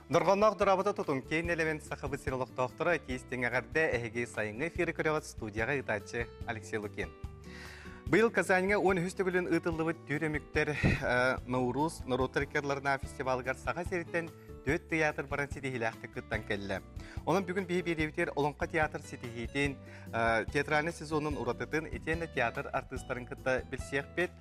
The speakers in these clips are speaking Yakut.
Дорҕонноох дорообото тутуҥ киэҥ элемент Сахабыт сир олохтоохторо итии-истиҥ эҕэрдэ эһиги сайыҥҥы эфиры көрөҕүт студияҕа ыытааччы Алексей Лукин. Быйыл Казаньҥа 13 төгүлүн ыытыллыбыт түүр өмүктэр Наурус норуоттар иккардыларына фестивалыгар Саха сириттэн түөрт театр баран ситиһиилээхтик кыттан кэллэ. Онон бүгүн биһи биэриэбитигэр Олоҥхо театр ситиһиитин, театральный сезонун уратытын итиэннэ театр артыыстарын кытта билсиэхпит.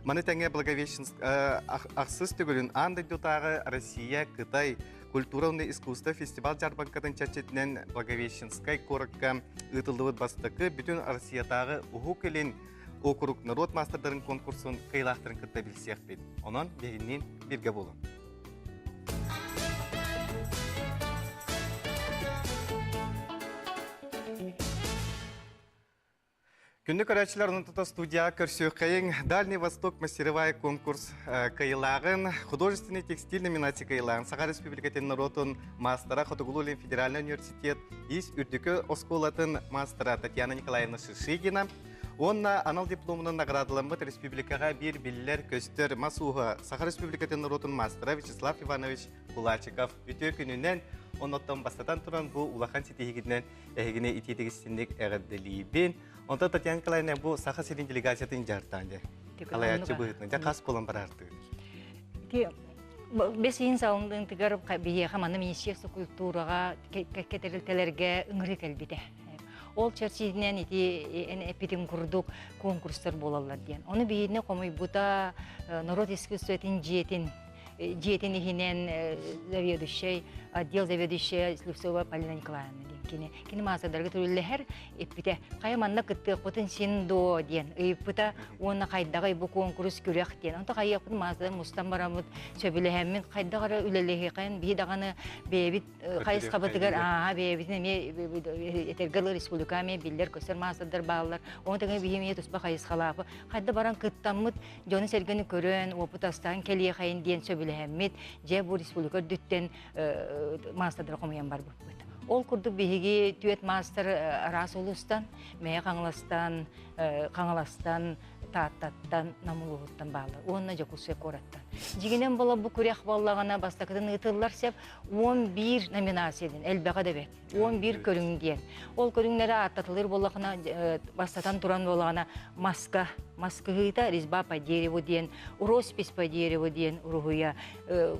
Маны тэҥэ Благовещенск ахсыс төгүлүн аан дойдутааҕы Россия, Кытай культура уонна искусство фестивал дьаарбаҥкатын чэрчитинэн Благовещенскай куоракка ыытыллыбыт бастакы бүтүн Россиятааҕы Уһук Илин округ норуот маастардарын конкурсун кыайыылаахтарын кытта билсиэхпит. Онон биһигинниин бииргэ буолуҥ. Күндү көрөөччүлэр, онон тута студияҕа көрсүөххэйиҥ. Дальний Восток мастеровая конкурс кыайыылааҕын, художественный текстиль номинация кыайыылааҕын Саха Республикатын норуотун маастара Хотугулуу-Илин федеральный университет Ис үрдүкү оскуолатын маастара Татьяна Николаевна Шишигина уонна анал дипломунан наградаламмыт республикаҕа биир биллэр-көстөр мас ууһа Саха Республикатын норуотун маастара Вячеслав Иванович Кулачиков үтүө күнүнэн, оннуттан бастатан туран бу улахан ситиһигитинэн эһигини итиитик-истинник эҕэрдэлиибин. Онтон Татьяна Николаевна бу Саха сирин делегациятын дьаһартаан дьэ. Халайааччы быһыытынан дьэ хас буолан бараартыгыт? Ити бэс ыйын саҕаланыытыгар биһиэхэ манна Министерство культураҕа кэккэ тэрилтэлэргэ ыҥырыы кэлбитэ. Ол чэрчитинэн ити эппитим курдук конкурстар буолаллар диэн. Ону биһиэхэ хомуйбута норуот искусствотын дьиэтин дьиэтин иһинэн заведующай, отдел заведующая Слепцова Полина Николаевна диэн кини. Кини маастардарга төрүллэһэр эппитэ. Хайа манна кыттыахпытын син дуо диэн ыйыппыта уонна хайдаҕый бу куонкурус күрэх диэн. Онто хайыахпыт маастардар мустан бараммыт сөбүлэһэммит хайдах эрэ үлэлэһиэхин биһи даҕаны бэйэбит хайысхабытыгар ааһа бэйэбитин эмиэ этэргэ дылы республика эмиэ биллэр-көстөр маастардар бааллар. Ону тэҥэ биһи эмиэ туспа хайысхалаахпыт. Хайда баран кыттаммыт дьону-сэргэни көрөн, уопут астаан кэлиэхэйин диэн сөбүлэһэммит, дьэ бу республика үрдүттэн маастардары хомуйан барбыппыт. Ол курдук биһиги түөрт маастар араас улуустан, Мэйэ Хаҥаластан, Хаҥаластан, Тааттаттан, Нам улууһуттан бааллар уонна Дьокуускай куораттан. Дьиҥинэн буола бу күрэх буоллаҕына бастакытын ыытыллар сөп 11 номинация диэн элбэҕэ да бэрт. 11 көрүҥ диэн. Ол көрүҥнэри ааттатылыр буоллахына, бастатан туран буоллаҕына, маска, мас кыһыыта, резьба по дереву диэн, роспись по дереву диэн уруһуйа,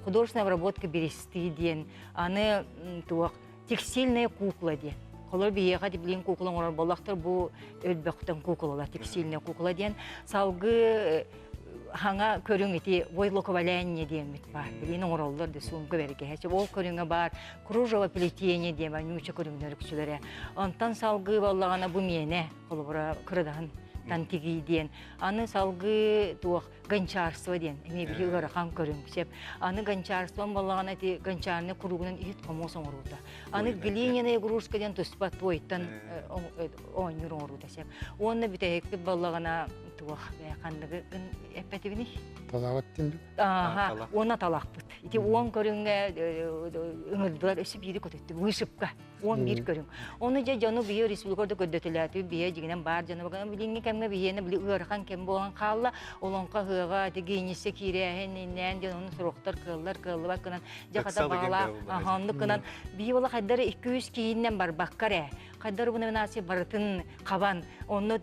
художественная обработка бересты диэн, аны туох, текстильная кукла диэн. Холор биһиэхэ билин кукла оҥорор буоллахтар, бу өлбөхтөн куколалар, текстильная кукла диэн. Салгыы хаҥа көрүҥ ити войлоковаляние диэммит баар. Билин оҥороллор да суумка бэргэһэ. Ол көрүҥэ баар кружево плетение диэн нууча көрүҥнэр үксүлэрэ. Онтон салгыы буоллаҕына бу миэнэ, холобура, кырадаһын тигии диэн. Аны салгыы туох гончарство диэн эмиэ биһи ыарахан көрүҥ сеп. Аны гончарством буоллаҕына ити гончарный кругунан иһит хомуос оҥоруута. Аны глиняная игрушка диэн туспа туойтан оонньуур оҥоруута сеп. Уонна бүтэһикпит буоллаҕына туох ханныгы эппэтибиний? Талаҕыт диэн Ааха, уонна талахпыт. Ити уон көрүҥҥэ ыҥырдылар өссө биири көтүттүм. Вышивка. 11 көрүҥ. Ону дьэ дьону биһи республика ордук көрдөтүлээтибит биһиэ дьигинэн баар дьону билиҥҥи кэмҥэ биһиэнэ били ыарахан кэм буолан хаалла. Олоҥхо ыһыаҕа, ити гиинньиссэ киирээһин иннээн диэн ону суруктар кыаллар кыаллыбат гынан дьэ хата баҕалаах оннук гынан биһи буола хайдары 200 киһиннэн барбакка эрэ хайдары бу номинация барытын хабан онно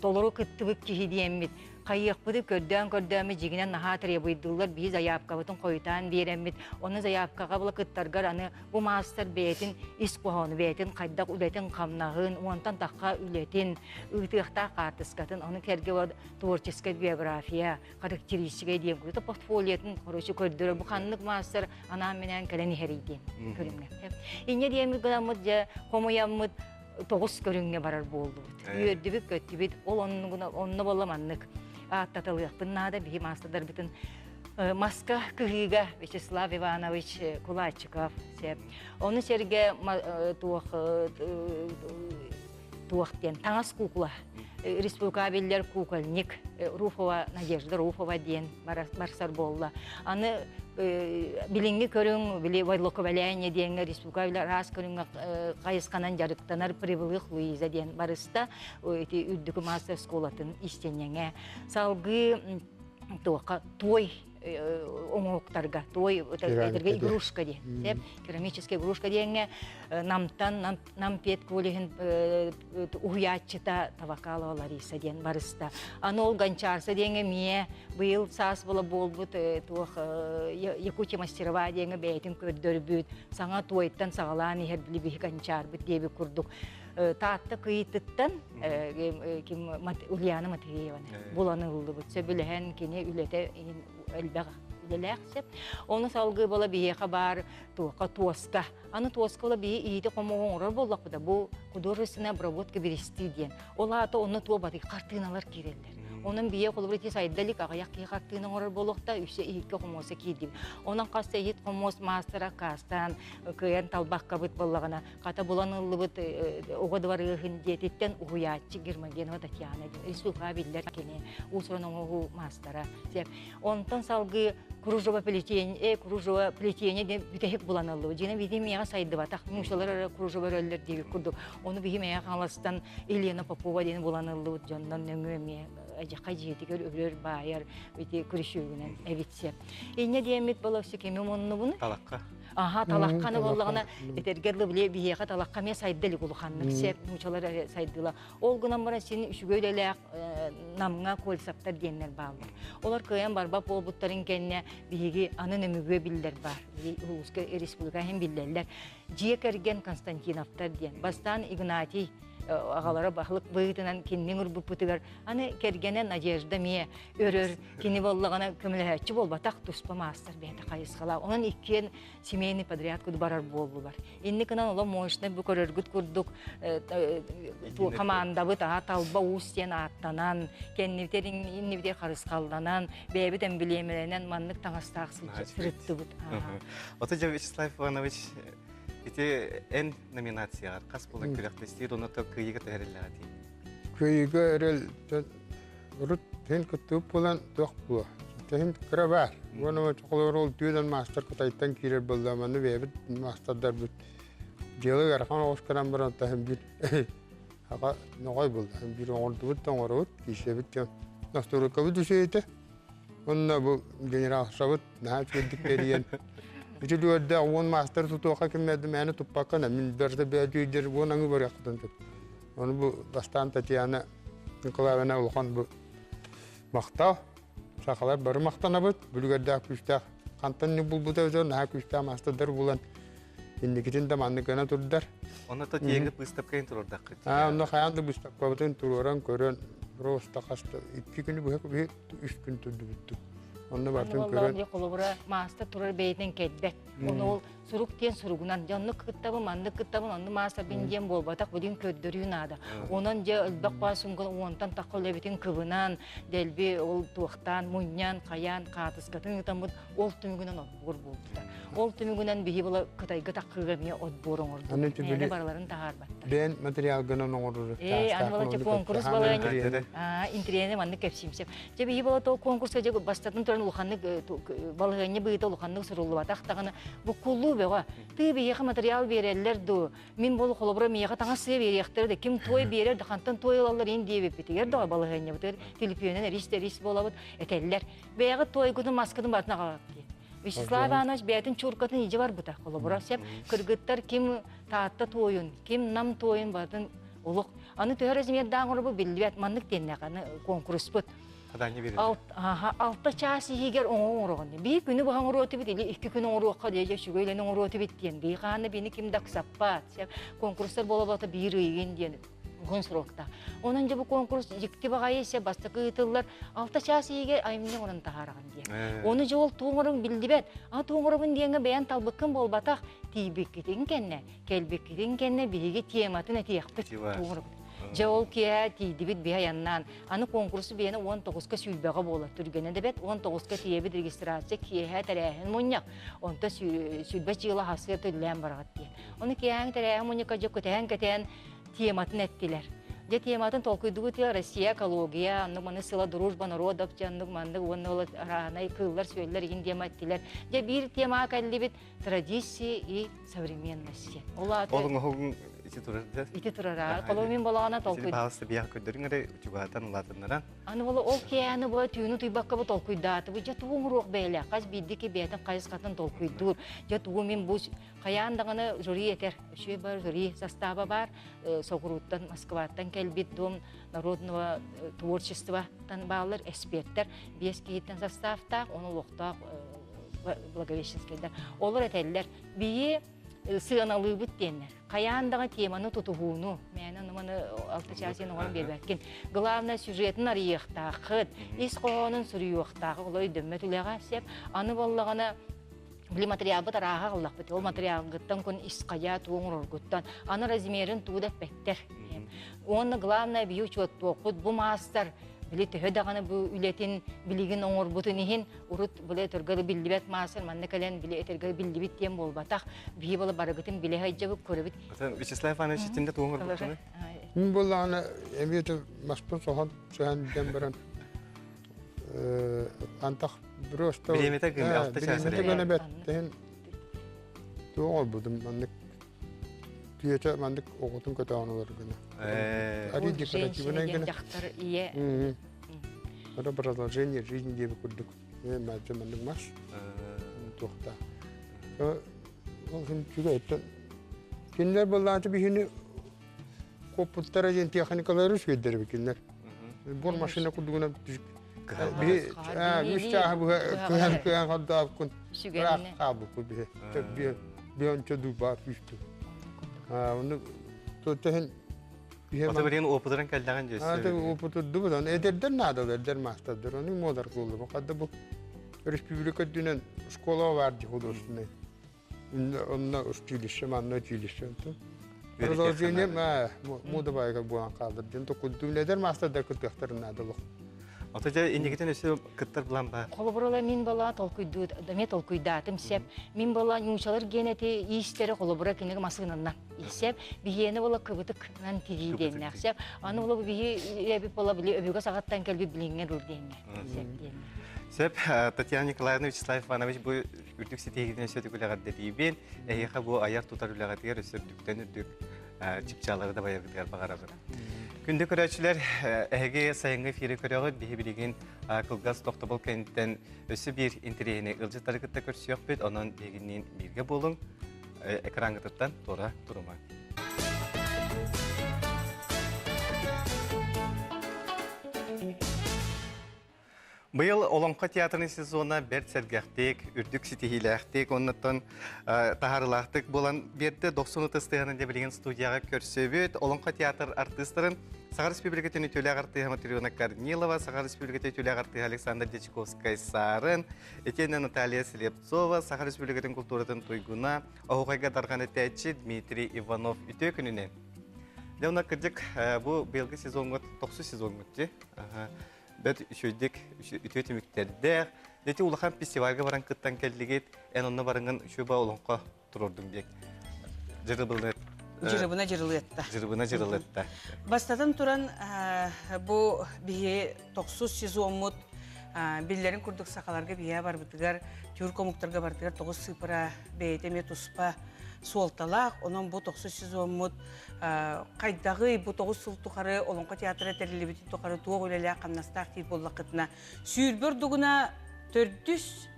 толору кыттыбыт киһи диэммит Хайыахпыты көрдөөн-көрдөөммүт дьиҥинэн наһаа требуйдууллар, биһи заявкабытын хойутаан биэрэммит, ону заявкаҕа була кыттаргар аны бу маастар бэйэтин ис хоһоону, бэйэтин хайдах үлэтин-хамнаһын, уонтан тахха үлэтин, ыытыахтаах хаартыскатын, ону кэргэ творческая биография, характеристика диэн курдук портфолиотын короче көрдөрөр бу ханнык маастар анаан-минээн кэлэн иһэрий диэн көрүҥҥэ. Инньэ диэммит гынаммыт дьэ хомуйаммыт тоҕус көрүҥҥэ барар буоллубут. Үөрдүбүт, көттүбүт. Ол оннугуна онно буолла маннык ааттаталыахпын наада биһи маастардарбытын маска кыһыыга Вячеслав Иванович Кулачиков сеп. Ону сэргэ туох туох диэн таҥас кукла республика биллэр кукольник Руфова Надежда Руфова диэн барсар буолла. Аны билиҥҥи көрүҥ били войлоковаляние диэҥҥэ республика араас көрүҥҥэ хайысханан дьарыктанар Прибылых Луиза диэн барыста ити үрдүкү маастар оскуолатын истиэнньэҥэ. Салгыы туохха туой. оҥоһуктарга туой этэргэ игрушка диэн керамическая игрушка диэҥҥэ Намтан Нампет коллеһын уһуйааччыта Тавакалова Лариса диэн барыста. Аны ол гончарса диэҥҥэ эмиэ быйыл саас буола буолбут туох Якутия мастерова диэҥҥэ бэйэтин көрдөрбүт саҥа туойтан саҕалаан иһэр били биһи гончарбыт диэбит курдук Таатта Кыйытыттан ким Ульяна Матвееваны булан ыллыбыт. Сөбүлэһэн кини үлэтэ элбэх үлэлээх сөп. Ону салгыы буола биһиэхэ баар туохха туоска. Аны туоска буола биһи иити хомугу оҥорор буоллахпыта бу художественная обработка берести диэн. Ол аата онно туо баты хартыыналар киирэллэр. Онон бие холобур ити сайда илик аҕыйах киһи хартыына оҥорор буолуохта үсэ иһиккэ хомуоса киирдибит. Онон хас да иһит хомуос маастара аккаастаан кыайан талбаккабыт буоллаҕына хата булан ыллыбыт оҕо дыбарыаһын дьиэтиттэн уһуйааччы Гермогенова Татьяна диэн республикаҕа биллэр кини уус-уран оҥоһуу маастара. Онтон салгыы кружево плетение, кружево плетение диэн бүтэһик булан ыллыбыт. Дьиҥэ биһиги миэхэ сайдыбатах, нуучалар эрэ кружево өрөллөр диэбит курдук. Ону биһи мэйэ Хаҥаластан Елена Попова диэн булан ыллыбыт дьоннон нөҥүө эмиэ эдьэхэ дьиэтигэр өлөр баайар ити күрүшүөгүнэн эбитсе. Инньэ диэммит была кими муннубун? Талакка. Аха талакканы буоллаҕына этэргэ дылы били биһиэхэ талакка эмиэ сайда илик улаханнык сеп нуучалар сайдыла. Ол гынан баран син үчүгэй үлэлээх Намҥа Кольцевтар диэннэр бааллар. Олор кыайан барбат буолбуттарын кэннэ биһиги аны нөмүгүө биллэр баар. Улууска республика иһин биллэллэр. Дьиэ кэргэн Константиновтар диэн. Бастаан Игнатий аҕалара баһылык быһыытынан кинини ырбыппытыгар аны кэргэнэ Надежда эмиэ өрөр кини буоллаҕына көмөлөһөөччү буолбатах туспа маастар бэйэтэ хайысхалаах. Онон иккиэн семейный подряд барар буоллулар. Инникинэн олох мощный бу көрөргүт курдук хамаандабыт аха талба уус диэн ааттанан, кэннибитэр иннибитигэр харысхалланан, бэйэбит эмблемэлэнэн маннык таҥастаах сырыттыбыт. Ото дьэ Вячеслав Иванович ити эн номинацияҕар хас буолан күрэхтэстиир онно то кыайыыга төһөрүллэҕэ дии. Кыайыыга эрэл урут тин кыттыбыт буолан туох буо. Тэһин кыра баар. Уонна холобур ол түөдэн маастар Кытайтан киирэр буолла манны бэйэбит маастардарбыт дьыала ыарахан оҕус гынан баран таһын биир аға ноҕой буолла. Биир оҥордубут да оҥоробут, киирсэбит диэн настуурукабыт үсүөйтэ. Онно бу генералшабыт наһаа үчүгэйдик тэрийэн ити үөрдээх уон маастар тутуохха кимнэрдим мээнэ туппакка мин барыта бэйдэр уон аҥы барыахтан сөп. Ону бу бастаан Татьяна Николаевна улахан бу махтал. Сахалар бары махтанабыт. Бүлүгэрдээх күүстээх хантан не булбута өтө наһаа күүстээх маастардар булан инникитин да маннык гына турдар. Онно то тиэҥи быыстапкайын туруордаххыт. Аа, онно хайаан да быыстапкабытын туруоран көрөн просто хаста икки күнү быһа үс күн турдубуттук. Онно бартын көрөн. Холобура маастар турар бэйэтин кэлбэт. Ону ол сурук диэн суругунан дьэ оннук кыттабын маннык кыттабын онну маастарбын диэн буолбатах билин көрдөрүү наада онон дьэ элбэх баа сумканы уонтан тахха үлэбитин кыбынан дэлби ол туохтаан мунньан хайаан хаатыскатын ыытаммыт ол түмүгүнэн отбор буолбута ол түмүгүнэн биһи була кытайга таххыыга эмиэ отбор оҥордубут мээнэ барыларын таһаарбаттар бэйэн материалгынан оҥорор ээ аны була конкурс балаһыанньа интириэни маннык кэпсиимсэп Дьэ биһи буола то конкурска дьэ бастатан туран улаханнык балаһыанньа быыта улаханнык суруллубатах даҕаны буккуллуу бөҕө. Тыы биһиэхэ материал биэрэллэр дуу, мин буолу холобура миэхэ таҥас сыа биэриэхтэрэ да ким туой биэрэр да хантан туой ылаллар ин диэбиппитигэр да балаһыанньабытыгар түлүпүөнэн эрис да эрис буолабыт этэллэр. Бэйэҕит туойгутун маскытын барытын аҕалабыт диэн. Вячеслав Иванович бэйэтин чууркатын илдьэ барбыта. Холобура сеп кыргыттар ким Таатта туойун, ким Нам туойун барытын Олох аны төһө размердаах оҥоробу биллибэт маннык диэннээх аны конкурспут. Алта чаас иһигэр оҥоруоҕун. Биир күнү быһа оҥоруо этибит или икки күн оҥоруохха диэ үчүгэй үлэни оҥоруо этибит диэн. Биир хаана бини ким да ыксаппат. Конкурстар буола-буола биир ыйгын диэн уһун сроктаах. Онон дьэ бу конкурс дьикти баҕайы ise бастакы ыытыллар алта чаас иһигэр айымньы оҥорон таһаараҕын диэн. Ону дьэ ол туох оҥорон биллибэт. А туох оҥоробун диэҥҥэ бэйэн талбыккын буолбатах тиийбиккитин кэннэ Кэлбиккитин кэннэ биһиги тематын этиэхпит туурубут. Дьэ ол киэһэ тиийдибит биһи айаннаан. Аны конкурсу биһиэнэ 19-ка сүүрбэҕэ буолар. Түргэнэ да бэт 19-ка тиийэбит регистрация киэһэ тэрээһин мунньах. Онто сүүрбэ чыыла хасыа төллөөн бараҕыт диэн. Ону киэһээҥ тэрээһин мунньахха дьэ көтэһэн-кэтээн тематын эттилэр. Дьэ тематын толкуйдугут Россия экология, оннук маны сыла дружба народов, дьэ оннук маннык уонна ол араанай кыыллар-сүөллэр игин диэм эттилэр. Дьэ биир темаҕа кэллибит традиции и современности. Ол аата... Ол оҥоһугун Ити турар да. Ити турара. Холобур мин болоҕуна толкуй. Пожалуйста, биһиэхэ көрдөрүҥ эрэ чугаһатан улаатыннаран. Аны боло ол киэһэни була түүнү тыйбакка бу толкуйдаатыбыт. Дьэ тугу оҥоруох бэйэлээх хас биирдии ки бэйэтин хайысхатын толкуйдуур. Дьэ тугу мин бу хайаан даҕаны жюри этэр. Үчүгэй бар жюри састааба баар. Соҕурууттан Москваттан кэлбит дом народного творчествоттан бааллар эксперттэр биэс киһиттэн составтаах, ону олохтоох Благовещенскайдар. Олор этэллэр, биһи сыаналыыбыт диэннэр. Хайаан даҕа теманы тутуһууну, мээнэ ону-маны алта чаас оҥорон биэрбэккин. Главное сюжетын арыйыахтааххыт, ис хоһоонун суруйуохтаах, ол өйдөммөт үлэҕэ сөп. Аны буоллаҕына били материалбыт арааһа ыллахпыт. Ол материалгыттан кун ис хайа тугу оҥороргуттан аны размерин тугу да эппэттэр. Уонна главное биһи учуоттуохпут бу маастар били төһө даҕаны бу үлэтин билигин оҥорбутун иһин урут били өтөргө биллибэт маастар манна кэлэн били өтөргө биллибит диэн буолбатах биһи була барыгытын билэ сылдьабыт көрөбүт. Вячеслав Иванович итинде тугу оҥорбуккунуй? Мин буоллаҕына эмиэ маспын соһон сыһан диэн баран антах просто бириэмэтэ гына алта чаас бириэмэтэ гына бэттиһин туох оҥорбутум маннык Түөтэ маннык оҕотун көтөҕөн олор гына. Ари декоративнай гына. Дьахтар ийэ. Это продолжение жизни диэби курдук. Мэлдьи маннык мас. Туохта. Ол хин үчүгэй. Кинилэр былааты биһини коппуттара диэн техникалары сүөддэрби кинилэр. Бор машина курдугунан биһи үс чааһы быһа кыһан кыһан хордаабыккын ыраах хаалбыккын биһи биһи дуу баар күүстү ону төһөн Ото билигин опытыран кэллэҕин дьөссө. Опытырдыбыт аны эдэрдэр наадалар эдэр маастардар оны муодар кыллыбы хадда бу республика үрдүнэн школа бар ди художественный онно училище манна училище Продолжение муода байга буолан хаалар диэн токуйдуум эдэр маастардар кыттыахтарын наадалах. Ото дьэ инникитин өссө кыттар былаан баар. Холобурула мин была толкуйдуу эмиэ толкуйдаатым сеп. Мин была ньуучалар гиэнэти иистэри холобура кинигэ масыынанна иисэп. Биһиэни була кыбытыкнан тигии диэннээх сеп. Аны була биһи эбит була били өбүгэ саҕаттан кэлбит билиҥҥэ дыл диэҥҥэ. Сеп диэннэ. Сөп, Татьяна Николаевна, Вячеслав Иванович бу үрдүк ситиһиигитин өссө үлэҕэрдэтиибин. Эһиэхэ бу айар тутар үлэҕитигэр өссө үрдүктэн үрдүк чыпчаалары да байаргытыгар баҕарабын. Күндү көрөөччүлэр, эһиги сайыҥҥы эфири көрөҕүт. Биһи билигин кылгас тохтобул кэнниттэн өссө биир интэриэһинэй ыалдьыттары кытта көрсүөхпүт. Онон биһигинниин бииргэ буолуҥ. Экраҥҥытыттан туора турумаҥ. Быйыл Олоҥхо театрын сезона бэрт сэргэхтик, үрдүк ситиһиилээхтик, оннуттан таһаарыылаахтык буолан биэрдэ. Дохсун ытыс тыаһынан дьэ билигин студияҕа көрсөбүт. Олоҥхо театр артыыстарын Саха Республикатын үтүөлээх артыыһа Матрена Корнилова, Саха Республикатын үтүөлээх артыыһа Александр Дьячковскай-Саарын, итиэннэ Наталья Слепцова, Саха Республикатын культуратын туйгуна, оһуохайга дархан этээччи Дмитрий Иванов үтүө күнүнэн. Дьэ, онно кырдьык бу быйылгы сезоҥҥут тохсус сезоҥҥут дии. Бэрт үчүгэйдик үтүө түмүктэрдээх. Ити улахан фестивальга баран кыттан кэллигит. Эн онно барыҥын үчүгэй олоҥхо туруордуҥ диэк. Дьырыбыны Дьырыбына дьырылыатта. Дьырыбына дьырылыатта. Бастатан туран бу биһи тохсус сезоммут биллэрин курдук сахаларга биһиэ барбытыгар тюрк омуктарга барытыгар тоҕус сыыпыра бэйэтэ эмиэ туспа суолталаах. Онон бу тохсус сезоммут хайдаҕый бу 9 сыл тухары Олоҥхо театра тэриллибитин тухары туох үлэлээх хамнастаах диир буоллаххытына сүүрбэ ордугуна төрдүс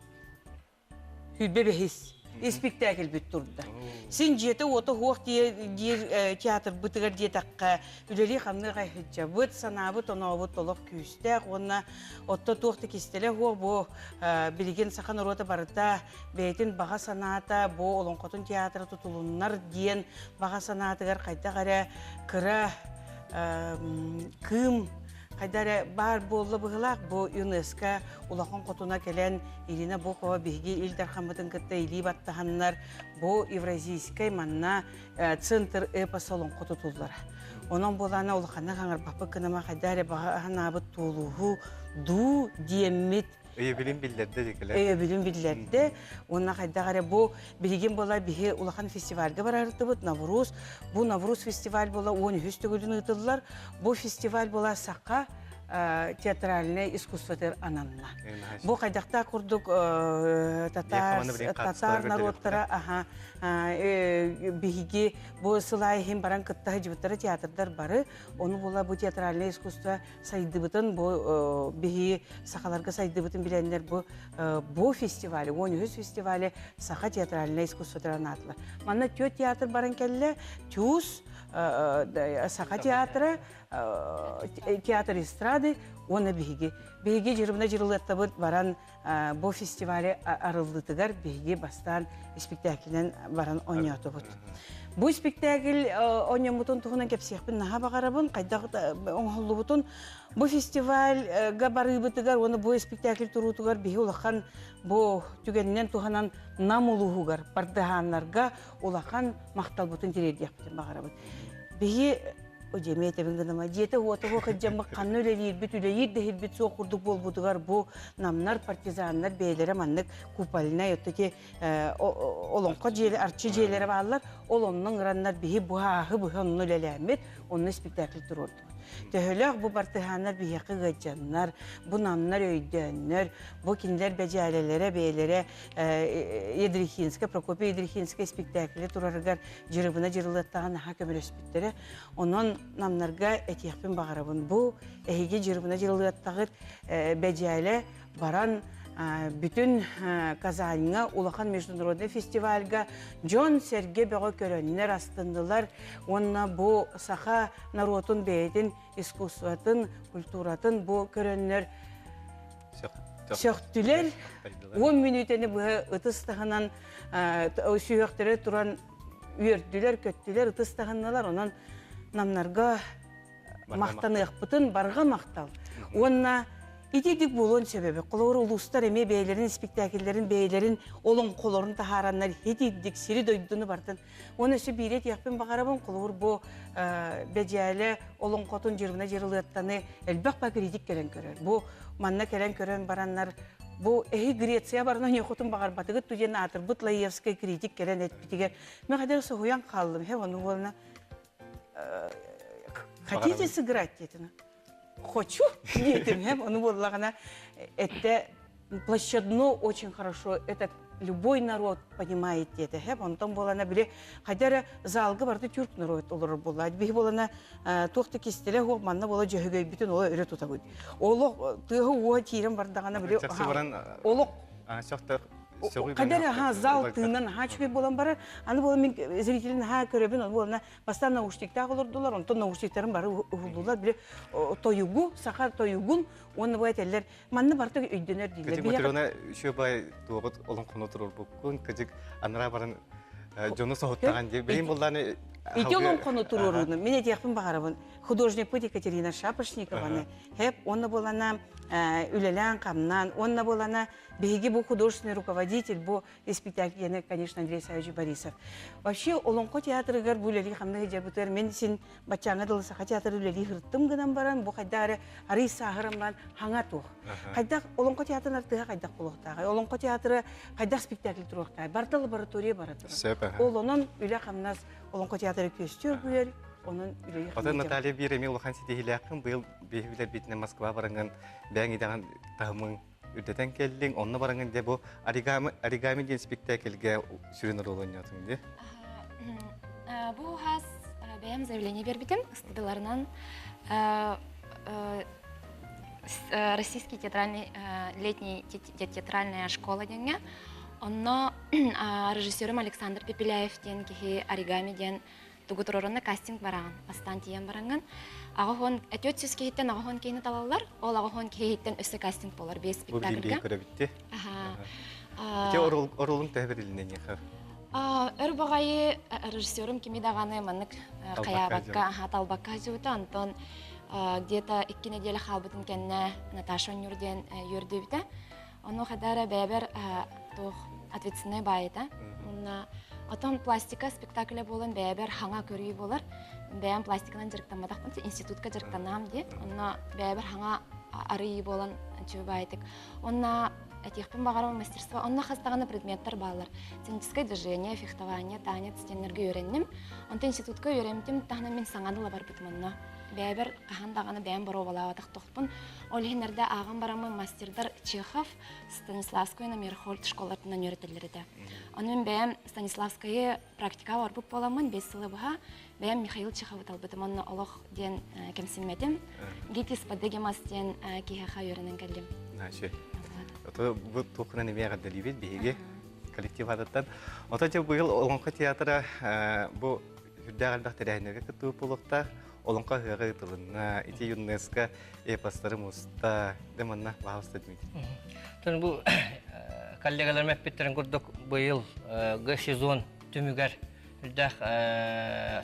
25-ис испиктээкилбит турда. Син дьиэтэ-уота суох диир театрбытыгар диэтэххэ үлэлии-хамныы хайһыдьабыт, санаабыт-онообут олох күүстээх уонна отто туох да кистэлэ суох бу билигин саха норуота барыта бэйэтин баҕа санаата бу олоҥхотун театра тутулуннар диэн баҕа санаатыгар хайдах эрэ кыра кыым хайда эрэ баар буолла быһылаах бу ЮНЕСКО улахан хотуна кэлэн Ирина Бокова биһиги Ил Дархаммытын кытта илии баттаһаннар бу Евразийскай манна центр эпос олоҥхо тутуллара. Онон буолаана улаханнык хаҥырбаппыт гыныма хайда эрэ баҕа санаабыт туолууһу дуу диэммит Өйөбүлүн биллэрдэ дикилер. Өйөбүлүн биллэрдэ. Уонна хайдах эрэ бу билигин буола биһи улахан фестивальга барарытыбыт Навруз. Бу Навруз фестиваль буола 13 төгүлүн ыытыллар. Бу фестиваль буола саха театральнай искусствотыгар ананна. Бу хайдахтаах курдук татар, татар народтара аха биһиги бу сылай иһин баран кытта сылдьыбыттара театрдар бары ону була бу театральное искусство сайдыбытын бу биһи сахаларга сайдыбытын билэннэр бу бу фестивале 13 фестивале саха театральное искусствотыгар анаатылар. Манна тө театр баран кэллэ ТЮЗ саха театра театр эстрады уонна биһиги. Биһиги Дьырыбына Дьырылыаттабыт баран бу фестивале арыллыытыгар биһиги бастаан спектаклинэн баран оонньоотубут. Бу спектакль оонньоммутун туһунан кэпсиэхпин наһаа баҕарабын, хайдах оҥоһуллубутун. Бу фестивальга барыыбытыгар уонна бу спектакль туруутугар биһи улахан бу түгэнинэн туһанан Нам улууһугар бардыһааннарга улахан махталбытын тириэрдиэхпитин баҕарабыт. Биһи дьиэмэ этэбин гыныма дьиэтэ уота суох илдьэммит ханна үлэлиирбит үлэлиир дэһирбит суох курдук буолбутугар бу намнар партизаннар бэйэлэрэ маннык купольнай отто ити олоҥхо дьиэлэ арчы дьиэлэрэ бааллар ол онно ыҥыраннар биһи быһааһы быһа онно үлэлээммит онно спектакль туруордубут Төһөлөөх бу бартыһааннар биһиэхэ ыалдьаннар, бу намнар өйдөөннөр, бу кинилэр бэдьээлэлэрэ бэйэлэрэ Ядрихинскай, Прокопий Ядрихинскай спектакле турарыгар Дьырыбына Дьырылыаттаҕа наһаа көмөлөспүттэрэ. Онон намнарга этиэхпин баҕарабын. Бу эһиги Дьырыбына Дьырылыаттаҕыт бэдьээлэ баран бүтүн Казаньҥа улахан международный фестивальга дьон-сэргэ бөҕө көрөннөр астыннылар уонна бу саха норуотун бэйэтин искусствотын, культуратын бу көрөннөр сөхтүлэр. 10 мүнүүтэни быһа ытыс таһынан сүһүөхтэрэ туран үөрдүлэр, көттүлэр, ытыс таһынналар. Онон намнарга махтаныахпытын барҕа махтал. Уонна итидик буолуон сөбөбү. Холобур улуустар эмиэ бэйэлэрин испиктээкиллэрин бэйэлэрин олоҥхолорун таһаараннар итидик сири дойдуну бартын. Уонна өссө биири этиэхпин баҕарабын. Холобур бу Бэдьээлэ олоҥхотун Дьырыбына Дьырылыаттаны элбэх ба критик кэлэн көрөр. Бу манна кэлэн көрөн бараннар бу эһи Греция баран оньохотун баҕарбатыгыт ту диэн аатырбыт Лаевскай критик кэлэн этпитигэр мен хадер соһуйан хааллым. Хэ ону буолна хотите сыграть диэтин хочу диэтим хэм ону буоллаҕына этте площадно очень хорошо этот любой народ понимает диэтэ хэп онтон буолана били хайда эрэ залга барыта тюрк народ олорор буолла биһи буолана туох да кистэлэ суох манна буола дьөһөгөйбүтүн оло өрө тутабыт олох тыаһы уоһа киирэн бардаҕына били олох Хайда эрэ аһаа зал тыынан аһаа үчүгэй буолан барар. Аны буолан мин зрителин аһаа көрөбүн, ол буолана бастаан наушниктаах олордулар, онтон наушниктарын бары уһуллулар. Били тойугу, саха тойугун уонна бу этэллэр, манна барыта өйдөнөр дииллэр. Кыдьык Матрена үчүгэй бай туоҕут олоҥхону туруорбуккун, кыдьык анараа баран дьону соһуттаҕан дии. Билин буллааны Ити олоҥхону туруорууну мин этиэхпин баҕарабын. Художникпыт Екатерина Шапошникованы хеп уонна буолана үлэлээн-хамнаан, уонна буолана Биһиги бу художественный руководитель, бу испектакльны, конечно, Андрей Савич Борисов. Вообще, Олоҥхо театрыгар бу үлэлии хамныы дьабытыгар мен син баччааҥҥа дылы Саха театры үлэлии сырыттым гынан баран, бу хайдах эрэ арый сааһыран баран хаҥа туох. Хайдах Олоҥхо театрын артыыһа хайдах буолуохтааҕый? Олоҥхо театры хайдах спектакль туруохтааҕый? Барыта лаборатория бара турар. Ол онон үлэ-хамнас Олоҥхо театры күөстүү оргуйар, онон үлэлии Оттон Наталья биир эмиэ улахан ситиһиилээххин быйыл биһи билэрбитинэн Москва бараҥҥын бэйэҥ идэҕин таһымыҥ үрдэтэн кэллиҥ, онно бараҥын дьэ бу оригами, оригами диэн спектакльгэ сүрүн оруолу оонньоотуҥ дии. Бу хас бэйэм заявление бербитим, ыстыдыларынан Российский театральный летний театральная школа диэҥҥэ. Онно режиссерым Александр Пепеляев диэн киһи оригами диэн тугу туруорунна кастинг бараҕын бастаан тиийэн бараҥҥын аҕаһон этиот сүүс киһиттэн аҕаһон киһини талаллар ол аҕаһон киһиттэн өссө кастинг буолар биэс спектакльга бу көрөбүтти ити оруолуҥ төһө берилинэ нехэр өр баҕайы режиссерум кими даҕаны маннык хайаабакка талбакка сылдьыбыта онтон где-то икки неделя хаалбытын кэннэ Наташа Нюр диэн үөрдүбүтэ Ону хадара бэйэбэр туох ответственнай баайыта. Уонна отон пластика спектакле буолан бэйэбэр хаҥа көрүү буолар. Бэйэм пластиканан дьарыктамматахпын, институтка дьарыктанаам дии. Онно бэйэбэр хаҥа арыйыы буолан үчүгэй баайытык. Онно этиэхпин баҕарабын мастерство. Онно хас даҕаны предметтэр бааллар. Сценическое движение, фехтование, танец диэннэргэ үөрэнним. Онтон институтка үөрэммитим таһынан мин саҥаны ыла барбытым онно. бэйэбэр хаһан даҕаны бэйэм боруобалаабатах тохпун. Ол иһин эрдэ ааҕан бараммын мастердар Чехов, Станиславскай уонна Мейерхольд школатынан үөрэтэллэр этэ. Ону мин бэйэм Станиславскайы практикаҕа барбыт буоламмын, 5 сылы быһа бэйэм Михаил Чеховы талбытым уонна олох диэн кэмсиммэтим. ГИТИС Подегемас диэн киһиэхэ үөрэнэн кэллим. Значит, ото бу туохунан эмиэ эҕэрдэлиибит биһиги коллектив аатыттан. Ото дьэ быйыл Олоҥхо театра бу сүрдээх элбэх тэрээһиннэргэ кыттыбыт буолуохтаах. Олоҥхо ыһыаҕа ыытылынна, ити ЮНЕСКО эпостары муста. Дэ манна баһаалыста Дмитрий. Тон бу коллегаларым эппиттэрин курдук быйыл г сезон түмүгэр үрдээх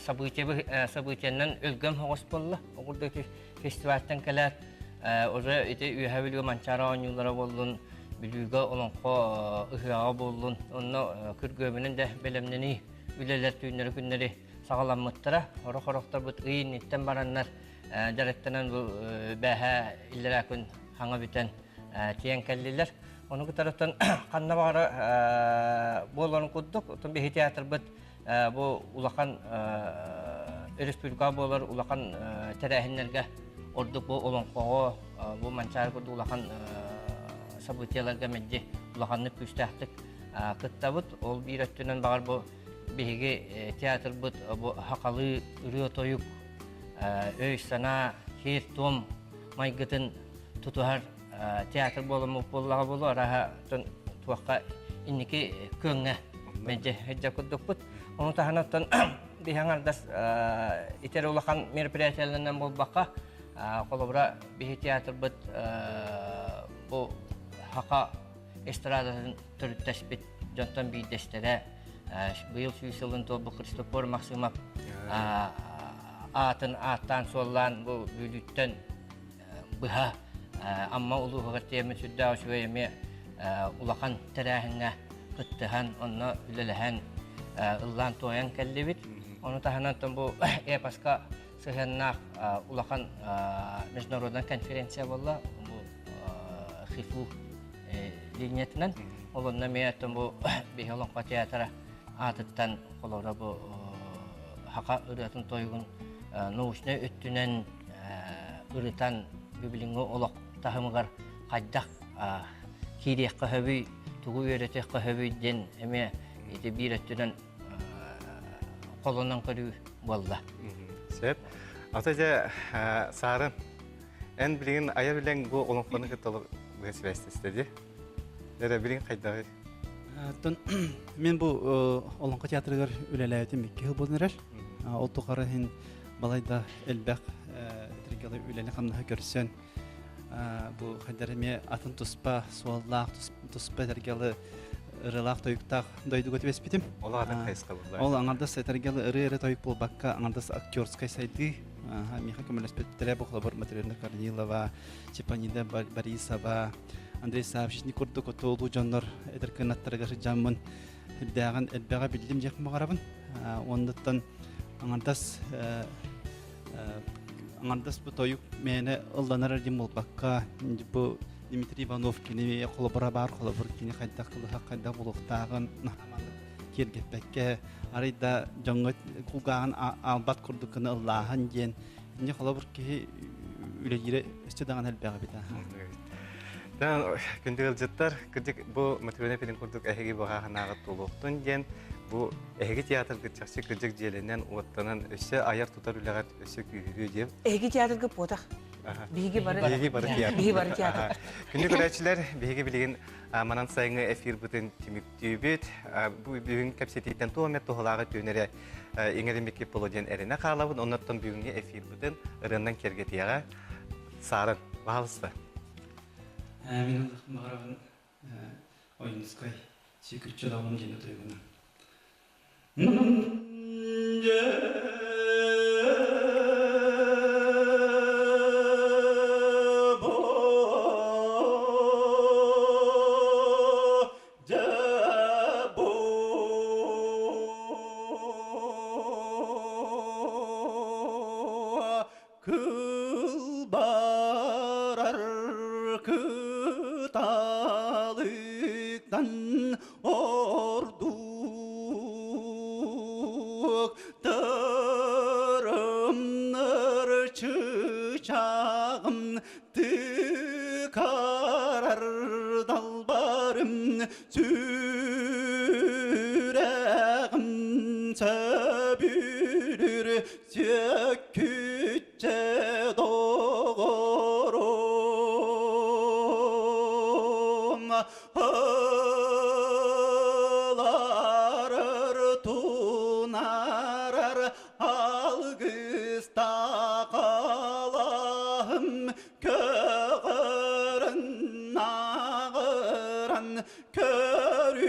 событие событиянан өлгөм соҕус буолла. Ол курдук фестивальтан кэлээт уже ити Үөһээ Бүлүүгэ Манчаары оонньуулара буоллун, Бүлүүгэ Олоҥхо ыһыаҕа буоллун, онно күргүөмүнэн да бэлэмнэнии үлэлэр түүннэри күннэри саҕаламмыттара. Сорох-сорохторбут ый инниттэн бараннар дьарыктанан бу бээһээ иллэрээ күн хаҥа бүтэн тиийэн кэллилэр. Ону кытарыттан ханна баҕара буоларын курдук, отон биһи театрбыт бу улахан республика буолар улахан тэрээһиннэргэ ордук бу олоҥхоҕо бу Манчаары курдук улахан событиеларга мэлдьи улаханнык күүстээхтик кыттабыт. Ол биир өттүнэн баҕар бу биһиги театрбыт бу хахалыы ырыа-тойук өй-санаа, сиэр-туом майгытын тутуһар театр буоламмыт буоллаҕа буолуо, арааһа туохха инники күөҥҥэ мэлдьи сылдьар курдукпут. Ону таһынан оттон биһи аҥардас итэр улахан мероприятиеларынан буолбакка, холобура биһи театрбыт бу саха эстрадатын төрүттэспит дьонтон биирдэстэрэ быйыл сүүс сылын туолбут Христофор Максимов аатын ааттаан суоллаан бу Бүлүүттэн быһа Амма улууһугар тиэммит сүрдээх үчүгэй эмиэ улахан тэрээһиҥҥэ кыттыһан, онно үлэлэһэн, ыллаан-туойан кэллибит. Ону таһынан бу эпоска сыһыаннаах улахан международная конференция буолла. Бу ХИФУ линиятынан. Ол онно эмиэ бу биһи Олоҥхо театра аатыттан холобура бу саха ырыатын тойугун научнай өттүнэн ырытан билиҥҥи олох таһымыгар хайдах киириэххэ сөбүй, тугу үөрэтиэххэ сөбүй диэн эмиэ ити биир өттүнэн холонон көрүү буолла. Сөп. Ата дьэ Саарын, эн билигин айар үлэҥ бу олоҥхону кытта быһа сибээстэстэ дии. Эрэ билигин хайдаҕый? Оттон мен бу Олоҥхо театрыгар үлэлээбитим икки сыл буолан эрэр. Ол тухары иһин балайда элбэх этэргалы үлэни-хамнаһы көрсөн бу хайдар эмиэ атын туспа суоллаах туспа этэргалы ырыалаах тойуктаах дойдуга түбэспитим. Ол атын хайысха буолла. Ол аҥардас этэргалы ырыа эрэ тойук буолбакка аҥардас актерскай сайдыы миэхэ көмөлөспүттэрэ бу холобур Матрена Корнилова, Чепанида Борисова, Андрей Саввич курдук отуолуу дьоннор эдэр кынаттарыгар сылдьаммын үрдээҕин элбэҕи биллим диэх баҕарабын. Оннуттан аҥардас аҥардас бу тойук мээнэ ылланар диэн буолбакка бу Дмитрий Иванов кини холобура баар холобур кини хайдах кылыһах хайдах буолуохтааҕын киэргэппэккэ арай да дьоҥҥо кулгааҕын аалбат курдук гына ыллааһын диэн инньэ холобур киһи үлэлиирэ өссө даҕаны элбэх эбит. Күндү ыалдьыттар, кырдьык бу Матрена Пилин курдук эһиги быһааһынааҕы туолуохтун диэн бу эһиги театргыт чахчы кырдьык дьиэлэнэн, уоттанан өссө айар-тутар үлэҕит өссө күүһүрүө диэн. Эһиги театрга потах. Биһиги бары Биһиги бары театр. Биһиги бары театр. Күндү көрөөччүлэр, биһиги билигин манан сайыҥҥы эфирбытын түмүктүүбүт. Бу бүгүн кэпсэтииттэн туох эмэ туһалааҕы түүнэрэ иҥэриммикки боло диэн эрэнэ хаалабын. Оннуттан бүгүҥҥү эфирбытын ырыаннан киэргэтиэҕэ. Саарын, баһалыста. Мин баҕарабын Ойуунускай сүүкүччү олоҕун диэн утуйгуна. Кылбарар кыталыктан ордук тырымнар чы. Чыычааҕым тыкарар далбарым сүрэҕим сөбүлүүр сүөккүччэ доҕорум ыларар тунаарар алгыстаах алаһым көҕөрөн ааҕыран көрүлүрүн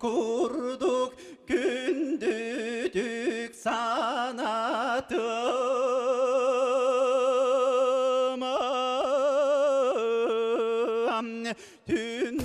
курдук күндүтүк санатым түн.